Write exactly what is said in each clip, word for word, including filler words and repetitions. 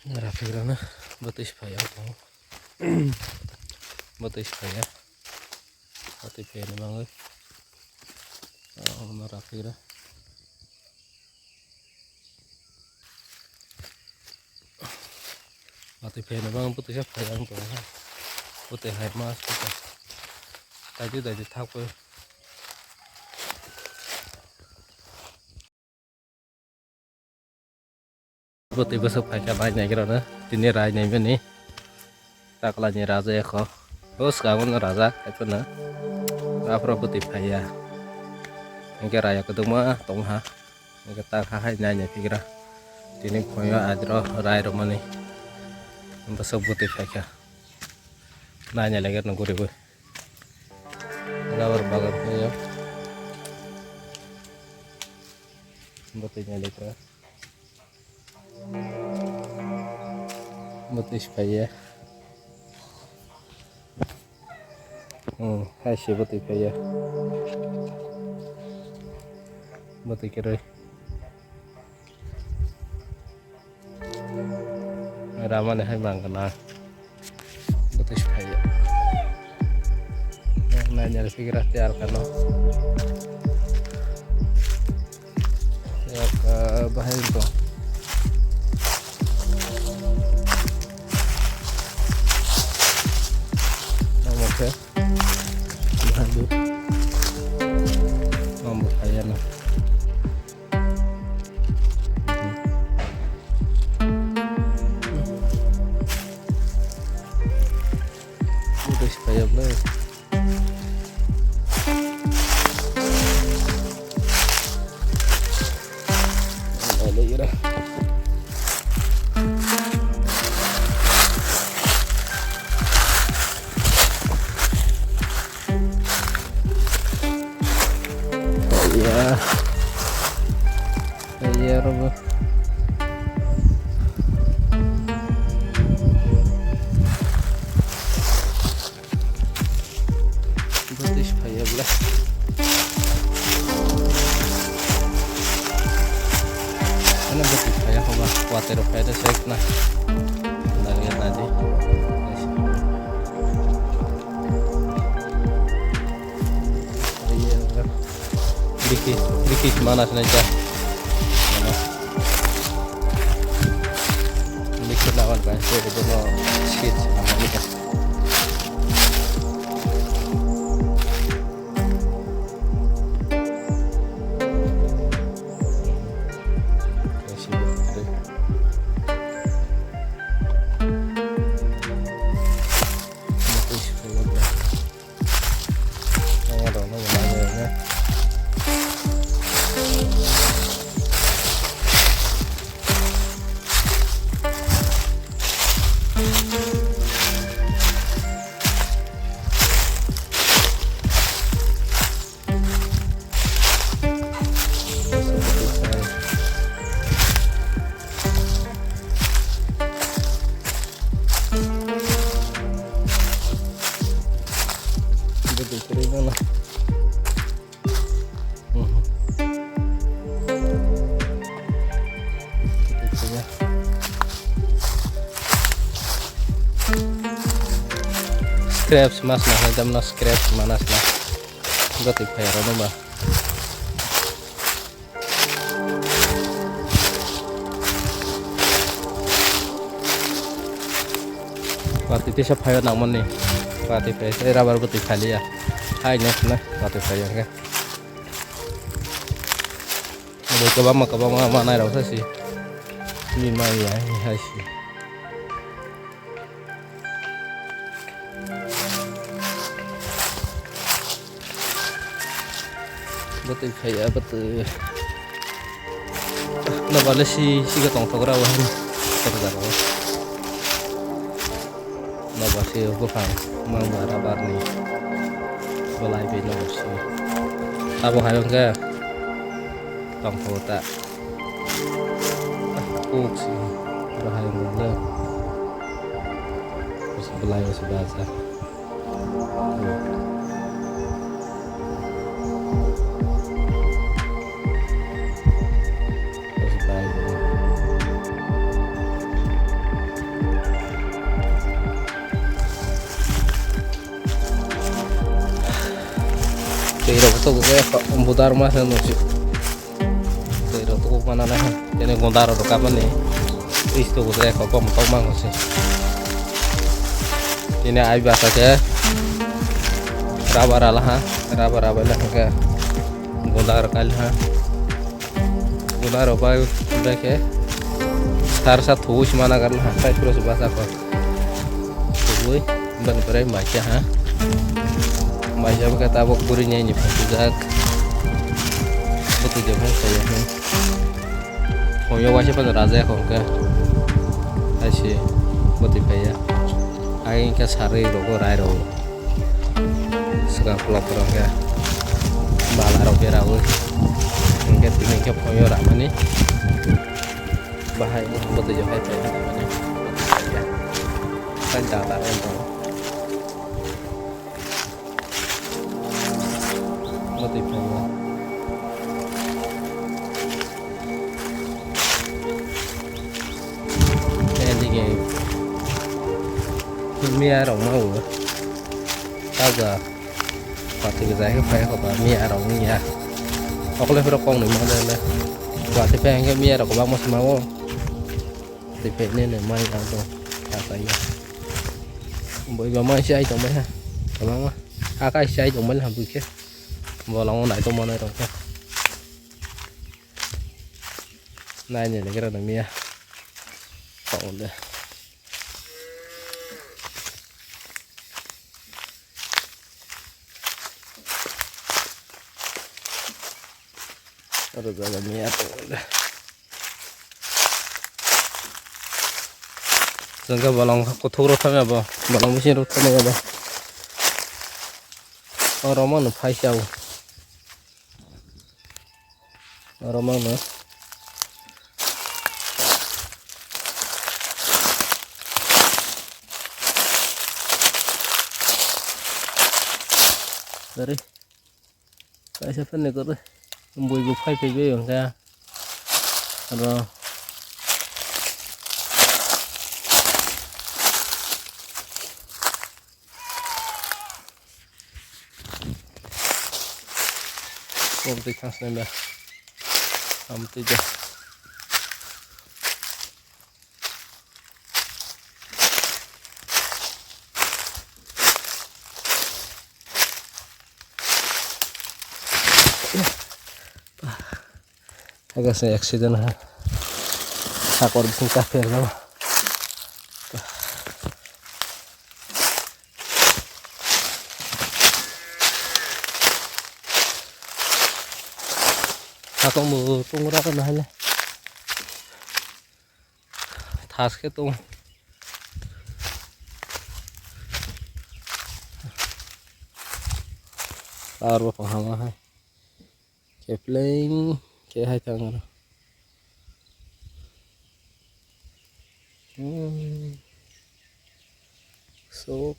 Rafikrano bwtwi siphaio tongo. Bwtwi siphaio. Bwtwi phaiyani bagwi. Omo rafikra. Bwtwi phaiyani bagwi bwtwi sa phai ang tongo. Bwtwi hai mas bwtwi. Daidi daidi thakwi. Bwtwi bwswk phaikha bai naigrano tini rai naimani taklani raja ekho o swkango raja haiphano aphuru bwtwi phaiya hinkhe raya kwdwkma tongha hinkhe takha hai nai naiphikra tini phoio adro rai rwmani bwswk bwtwi phaikha nai nailaikhe guriwi. Rubber bagan khayo. Bwtwi nai lekha. Bwtwi sipaiya. Hmm, hai se bwtwi phaiya. Bwtwi kwrwi. Ramani hai mangana. Bwtwi phaiya. Nanya sigira tiar kano. Tiar ka bahai to. Namo khe. Bahai. Mambo phaiya na. Udah supaya boleh. Ada ira. Iya. Iya, robo. Bwtwi phaiya bla. Ano bwtwi phaiya hoba, watero phaiya de sek na. Lagi nadi. Riki, Riki mana sini aja. Mana? Riki lawan kan, so itu no skit sama ni kan. Scraps mas na hai jamna scraps manas na. Gati phai aro ba. Pati tisa phaio nangmani. Pati phai se rubber bwtwi khaliya. Hai no sna pati phai ya. Kwbangma kwbangma manai rok se si. Ni mai ya hai si. Bwtwi phaiya bwtwi. Nabale si siga tongthok rao hai. Kotor jagao. Nabasi buphang mangba rubber ni. Bolai bai nabasi. Abo hai wngkha. Tongthok ta. Kok si. Bahai wngkha. Belai si baja. Tok je budar ma se nusi. Tei rok tok mana na. Tene gonda rok kamani. Is tok je ko kom tok mang se. Tene ai basa ke. Rubber ala ha. Rubber rubber la ke. Gonda rok kal ha. Guna rok bai bai khe sar sa thuwi sima nagar na, hai phuru se basa kho. Thuwi ban bwrwi maisa ha. Maisa bwkha tabuk bwrwi nai ni phunukjak. Bwtwi de phai saya ha. Phungyo waisa phano raja ya kho khe. Hai se bwtwi phaiya. Hai khe sarwi rogo rai rogo. Swkang khulok khulok khe bala rok beraui. Hinkhe tini hinkhe phoyo ramani. Bahai bwtwi jok hai phai mani. Kan jata rok tongo. Bwtwi phaio. Tei dige miya rok ma o. Taja. Watwi kwchai khe phai kho ba miya rok wngya. Okole phiro kok nwi ma le le. Watwi phai hwnkhe miya rok kwbangma se ma o. Tei phai ne ne mai ya do. Ta ta ya. Boi ba mai se ai tong bai ha. Kwbangma. Aka se ai tong bai ha bui khe. Bolong nai tong manai rok khe. Nai ne le gra miya. Kok le. Aro jaga miya tongo le. Jangga bolong kuthuk rok thangya bo, bolong bising rok thangya bo. Oro mano phai sa o. Oro mano. Dari. Kaisa fan ni koro. Bui bu phai phai bai hwnkha. Oro. Kok twi thang snai ba. Am twi ja. Aga se accident ha. Sakor bising ta pher jabo. Sakong bo tung ra na hale. Thas khe tung. Ar bo kaham hai. Kepling khe hai thang aro. Hmm. So.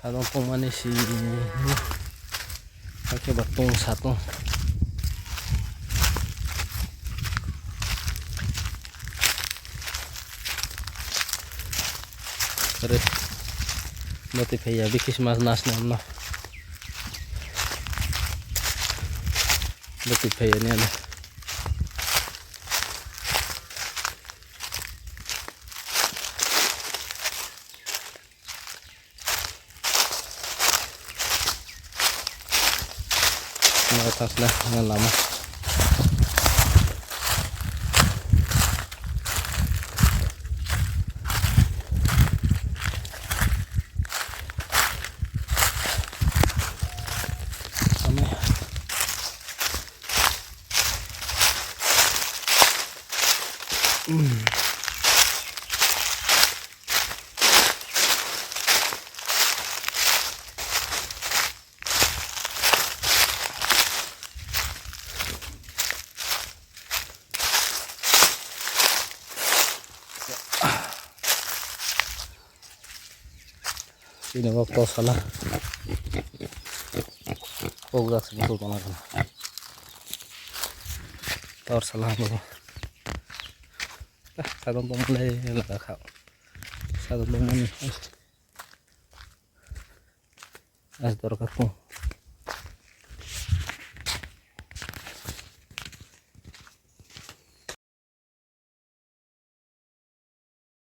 Sadong tongmani si, hakhe ba tong satong. Are, bwtwi phaiya, bikis mas nas nam no. Bwtwi phaiya ni ano. Nang thasna nang lama. Chini bo tor sala. Kok jak sini kok tongna kana. Tor sala bo. Sagon bongmani laga kha. Sagon bongmani. As dorkar ko.